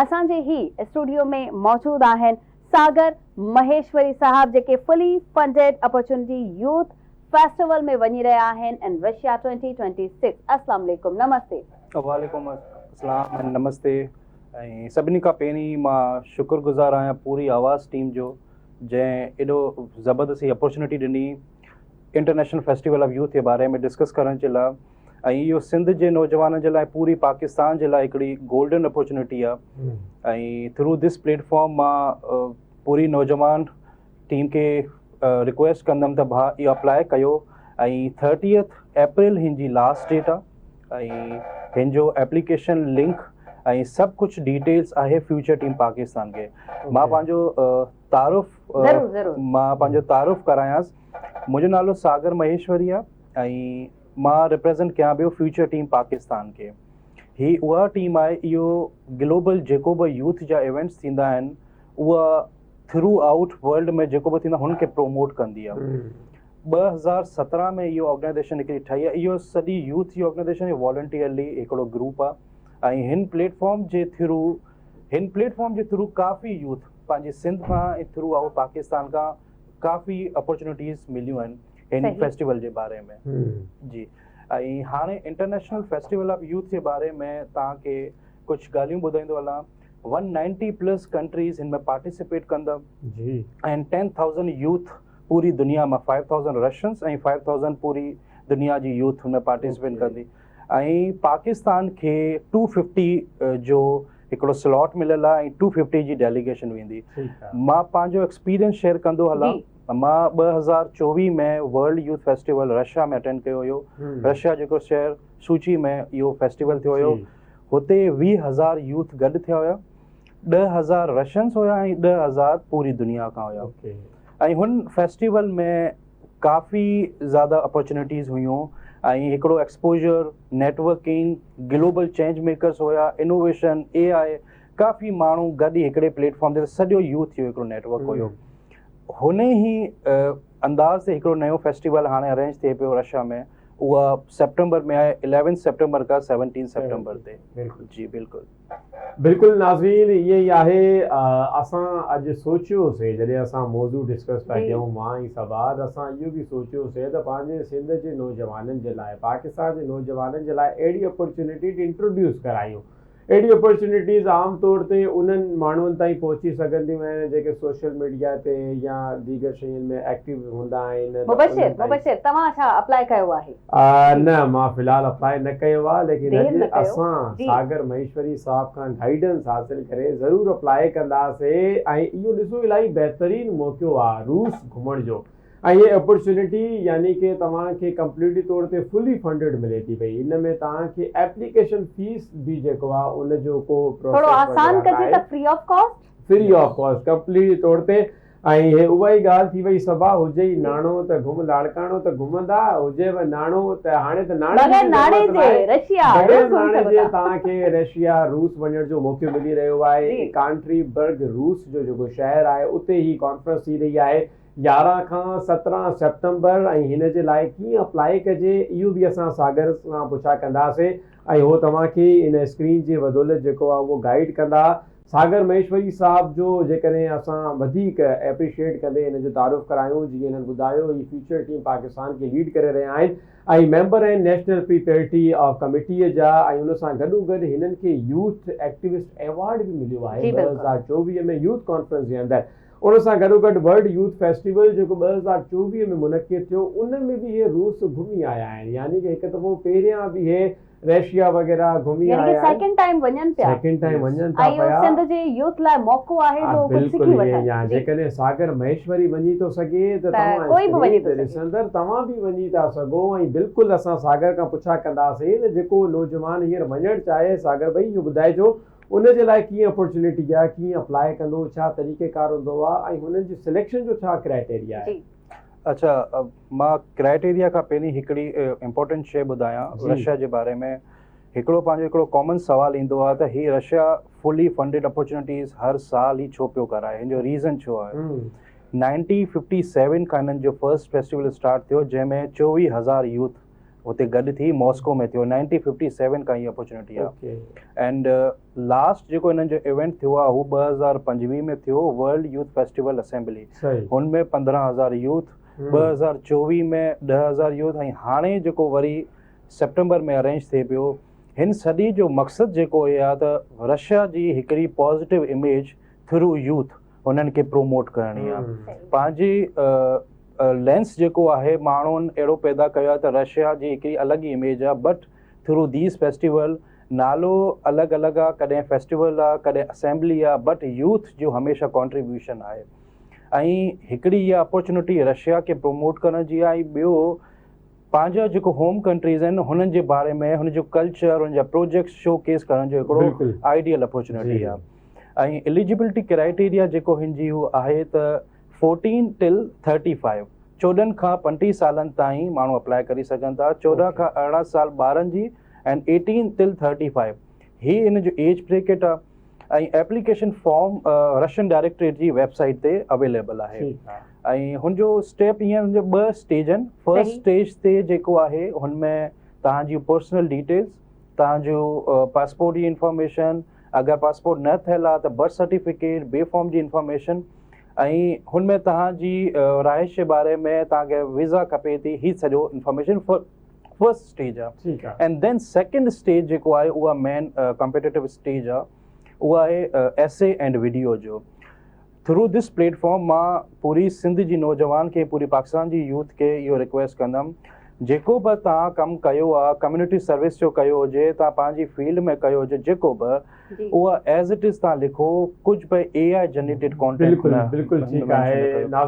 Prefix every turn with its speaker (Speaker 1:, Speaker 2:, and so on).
Speaker 1: اسان جي هي اسٽوڊيو ۾ موجود آهن ساگر مهيشوري صاحب جيڪي fully funded opportunity youth festival ۾ وڃي رهيا آهن ان رشيا 2026 اسلام عليڪم نمستي.
Speaker 2: وعليڪم السلام ۽ نمستي ۽ سڀني کان پهرين مان شڪر گذار آهيان پوري آواز ٽيم جو جنهن ايڏو زبردست هي اپورچونٽي ڏني انٽرنيشنل فيسٽيول آف يوٿ جي باري ۾ ڊسڪس ڪرڻ جي لاء ۽ اهو سنڌ جي نوجوانن جي لاء پوري پاڪستان جي لاء هڪڙي گولڊن اپورچونٽي آهي ۽ ٿرو this plate form مان پوري نوجوان ٽيم کي رڪويسٽ ڪندم ته ڀاء اهو اپلاء ڪيو ۽ ٿرٽيٿ اپريل هن جي لاسٽ ڊيٽ آهي ۽ هن جو ايپليڪيشن لنڪ ۽ سڀ ڪجهه ڊيٽيلس آهي فيوچر ٽيم پاڪستان کي مان پنهنجو تعارف مان پنهنجو تعارف ڪرايانس منهنجو نالو ساگر مهيشوري آهي ۽ مان ريپريزنٽ ڪيان پيو فيوچر ٽيم پاڪستان کي هي اها ٽيم آهي اهو گلوبل جيڪو به يوٿ جا ايونٽس ٿيندا آهن اها ٿرو آئوٽ ورلڊ ۾ جيڪو به ٿيندو هن کي پروموٽ ڪندي آهي 2017 ۾ اهو آرگنائزيشن هڪڙي ٺهي آهي اهو سڄي يوٿ جي آرگنائزيشن والنٽيئرلي هڪڙو گروپ آهي ۽ هن پليٽ فارم جي ٿرو هن پليٽ فارم جي ٿرو ڪافي يوٿ پنهنجي سنڌ کان ۽ ٿرو آئوٽ پاڪستان کان ڪافي اپورچونيٽيز مليون آهن هن فيسٽيول جي باري ۾ جي ۽ هاڻي انٽرنيشنل فيسٽيول آف يوٿ جي باري ۾ توهان کي ڪجهه ڳالهيون ٻڌائيندو هلان ون نائنٽي پلس ڪنٽريز هن ۾ پارٽيسپيٽ ڪندا جي ۽ ٽين ٿائوزنڊ يوٿ پوري دنيا مان فائيو ٿائوزنڊ رشنس ۽ فائيو ٿائوزنڊ پوري دنيا جي يوٿ هن ۾ پارٽيسپيٽ ڪندي ۽ پاڪستان کي ٽو ففٽي جو هڪڙو سلاٽ مليل آهي ۽ ٽو ففٽي جي ڊيليگيشن ويندي. مان پنهنجو ايڪسپيرينس شيئر ڪندو هلان مان 2024 ۾ world youth festival Russia ۾ attend ڪيو هيو. رشيا جيڪو شهر سوچي ۾ اهو فيسٽيول ٿيو هيو هتي 20,000 يوٿ گڏ ٿيا هيا. 10,000 رشينس هيا ۽ 10,000 پوري دنيا کان هيا ۽ هن فيسٽيول ۾ ڪافي زياده اپرچونيٽيز هيون ۽ هڪڙو exposure, networking, global change makers هيا، انوويشن، اي آء، ڪافي ماڻهو گڏ ئي هڪڙي پليٽ فارم تي سڄو يوٿ جو هڪڙو نيٽورڪ هيو. هن ئي انداز تي هڪڙو نيو فيسٽيول هاڻي ارينج ٿئي پيو رشيا ۾ اها سيپٽمبر ۾ آهي اليونٿ سيپٽمبر کان سيونٽين سيپٽمبر تي. جي بلڪل.
Speaker 3: بلڪل ناظرين ائين ئي آهي اسان اڄ سوچيو سي جڏهن اسان موضوع ڊسڪس پيا ڪيون مان ۽ صبا ته اسان اهو به سوچيو سي ته پنهنجي سنڌ جي نوجوانن جي لاء پاڪستان جي نوجوانن جي لاء اهڙي اپرچونيٽي انٽروڊيوس ڪرايون اهڙي اپرچونيٽيز عام طور تي انهن ماڻهن تائين پهچي سگهنديون آهن جيڪي سوشل ميڊيا تي يا ديگر شين ۾ ايڪٽو هوندا آهن ته
Speaker 1: مبشر
Speaker 3: انهن تائين
Speaker 1: مبشر توهان ڇا اپلاء ڪيو آهي؟
Speaker 3: نه مان في الحال اپلائي نه ڪيو آهي ليڪن
Speaker 1: دير
Speaker 3: اڄ
Speaker 1: نه ڪيو
Speaker 3: اسان
Speaker 1: جي.
Speaker 3: ساگر مهيشوري صاحب کان گائيڊنس حاصل ڪري ضرور اپلائي ڪنداسي ۽ اهو ڏسو الاهي بهترين موقعو آهي روس گهمڻ جو ۽ هي اپرچونٽي يعني ڪي توهان کي ڪمپليٽلي طور تي فلي فنڊيڊ ملي ٿي پئي ان ۾ توهان کي ايپليڪيشن فيس به جيڪو آهي ان جو ڪو
Speaker 1: ٿورو
Speaker 3: پروسيس
Speaker 1: آسان
Speaker 3: وغيره
Speaker 1: ڪجي
Speaker 3: ناهي
Speaker 1: ته free of cost.
Speaker 3: Free of cost completely طور تي ۽ هي اها ئي ڳالهه ٿي وئي صبا هجئي ناڻو ته گهم لاڙڪاڻو ته گهمندا هجيو ناڻو ته هاڻي ته ناڻي جي
Speaker 1: بغير
Speaker 3: به
Speaker 1: ناڻي
Speaker 3: ضرورت
Speaker 1: جي
Speaker 3: ناهي
Speaker 1: رشيا
Speaker 3: بغير
Speaker 1: روس وڃي
Speaker 3: ناڻي
Speaker 1: سگهو
Speaker 3: جي
Speaker 1: ٿا.
Speaker 3: توهان کي رشيا روس وڃڻ جو موقعو ملي رهيو آهي
Speaker 1: جي.
Speaker 3: ڪانٽري برگ روس جو جيڪو شهر آهي اتي هي ڪانفرنس ٿي رهي آهي 11 کان 17 سيپٽمبر ۽ هن جي لاء ڪيئن اپلائي ڪجي اهو به اسان ساگر سان پڇا ڪنداسين ۽ هو توهان کي ان اسڪرين جي بدولت جيڪو آهي اهو گائيڊ ڪندا. ساگر مهيشوري صاحب جو جيڪڏهن اسان وڌيڪ ايپريشيئيٽ ڪندي هن جو تعارف ڪرايون جيئن هنن ٻڌايو هي فيوچر ٽيم پاڪستان کي ليڊ ڪري رهيا آهن ۽ ميمبر آهن نيشنل پري پيرٽي آف ڪميٽيء جا ۽ ان سان گڏوگڏ هنن کي يوٿ ايڪٽيوسٽ ايوارڊ به مليو آهي
Speaker 1: جي بلڪل.
Speaker 3: 2024 ۾ يوٿ ڪانفرنس جي اندر ان سان گڏوگڏ ورلڊ يوٿ فيسٽيول جيڪو 2024 ۾ منعقد ٿيو ان ۾ به هي روس گهمي آيا آهن يعني ڪه هڪ دفعو پهريان به هي رشيا وغيره گهمي
Speaker 1: يعني
Speaker 3: آيا
Speaker 1: ڪي
Speaker 3: آهن.
Speaker 1: سيڪنڊ ٽائيم وڃن پيا.
Speaker 3: سيڪنڊ ٽائيم وڃن ٿا
Speaker 1: ۽ اهو
Speaker 3: پيا.
Speaker 1: سنڌ جي يوٿ لاء موقعو آهي جو هو ڪجهه
Speaker 3: بلڪل
Speaker 1: سکي
Speaker 3: ائين
Speaker 1: وٺن.
Speaker 3: ئي آهي
Speaker 1: جي.
Speaker 3: جيڪڏهن ساگر مهيشوري وڃي ٿو سگهي ته
Speaker 1: ته
Speaker 3: توهان
Speaker 1: ڪوئي به وڃي
Speaker 3: اسڪرين
Speaker 1: ٿو
Speaker 3: تي
Speaker 1: سگهي.
Speaker 3: ڏسندڙ توهان به وڃي ٿا سگهو ۽ بلڪل اسان ساگر کان پڇا ڪنداسين ته جيڪو نوجوان هينئر وڃڻ چاهي ساگر ڀئي اهو ٻڌائجو ان جي لاء ڪيئن اپورچونيٽي آهي ڪيئن اپلاء ڪندو ڇا طريقيڪار هوندو آهي ۽ هنن جي سليڪشن جو ڇا ڪرائيٽيريا آهي.
Speaker 1: جي.
Speaker 2: اڇا مان ڪرائيٽيريا کان پهرين هڪڙي امپورٽنٽ شيء ٻڌايان رشيا جي باري ۾ هڪڙو پنهنجو هڪڙو ڪامن سوال ايندو آهي ته هي رشيا فلي فنڊيڊ اپورچونيٽيز هر سال هي ڇو پيو ڪرائي هن جو ريزن ڇو آهي 1957 کان هنن جو فرسٽ فيسٽيول اسٽارٽ ٿيو جنهن ۾ 24,000 يوٿ هتي گڏ ٿي ماسڪو ۾ ٿيو. 1957 کان هي اپرچونٽي آهي. اينڊ لاسٽ جيڪو انهن جو ايونٽ ٿيو آهي هو 2025 ۾ ٿيو، ورلڊ يوٿ فيسٽيول اسيمبلي، هن ۾ 15000 يوٿ، 2024 ۾ 10000 يوٿ ۽ هاڻي جيڪو وري سيپٽمبر ۾ ارينج ٿئي پيو. هن سڄي جو مقصد جيڪو هي آهي ته رشيا جي هڪڙي پازيٽو اميج ٿرو يوٿ هنن کي پروموٽ ڪرڻي آهي. پنهنجي لينس جيڪو آهي ماڻهن اهڙو پيدا ڪيو آهي ته رشيا جي هڪڙي الڳ ئي اميج آهي، بٽ ٿرو these festival نالو الڳ الڳ آهي، ڪڏهن فيسٽيول آهي ڪڏهن اسيمبلي آهي، بٽ يوٿ جو هميشه ڪانٽريبيوشن آهي. ۽ هڪڙي اها اپرچونٽي رشيا کي پروموٽ ڪرڻ جي آهي ۽ ٻيو پنهنجا جيڪو هوم ڪنٽريز آهن هنن جي باري ۾ هن جو ڪلچر هن جا پروجيڪٽس شو ڪيس ڪرڻ جو هڪڙو آئيڊيل اپرچونٽي آهي. ۽ اليجبلٽي ڪرائيٽيريا جيڪو هن جي هو آهي ته 14 ٽل 35، 14 کان 35 سالن تائين ماڻهو اپلائي ڪري سگهن ٿا، 14 کان 18 سال ٻارن جي ۽ 18 ٽل 35 هي ان جو ايج بريڪيٽ آهي. ۽ ايپليڪيشن فارم رشين ڊائريڪٽريٽ جي ويب سائيٽ تي اويليبل آهي. ۽ هن جو اسٽيپ ائين هن جو ٻه اسٽيج آهن. فرسٽ اسٽيج تي جيڪو آهي هن ۾ توهان جي پرسنل ڊيٽيلز، توهان جو پاسپورٽ جي انفارميشن، اگر پاسپورٽ نه ٿيل آهي ته برٿ سرٽيفڪيٽ، بي فارم جي انفارميشن ۽ هن ۾ توهان جي رهائش جي باري ۾ توهان کي ويزا کپي ٿي، هي سڄو انفارميشن فرسٽ اسٽيج آهي. اينڊ then second stage جيڪو آهي اها مين ڪمپيٽيٽو اسٽيج آهي، اها آهي ايسي اينڊ وڊيو جو. ٿرو this plate form مان پوري سنڌ جي نوجوان کي، پوري پاڪستان جي يوٿ کي اهو رڪويسٽ ڪندم جيڪو به توهان ڪم ڪيو آهي، ڪميونٽي سروس جو ڪيو هجي، توهان پنهنجي فيلڊ ۾ ڪيو هجي، جيڪو به اها ايز it is توهان لکو، ڪجهه به اي آء جنريٽيڊ ڪانٽينٽ
Speaker 3: نه بلڪل ٺيڪ آهي.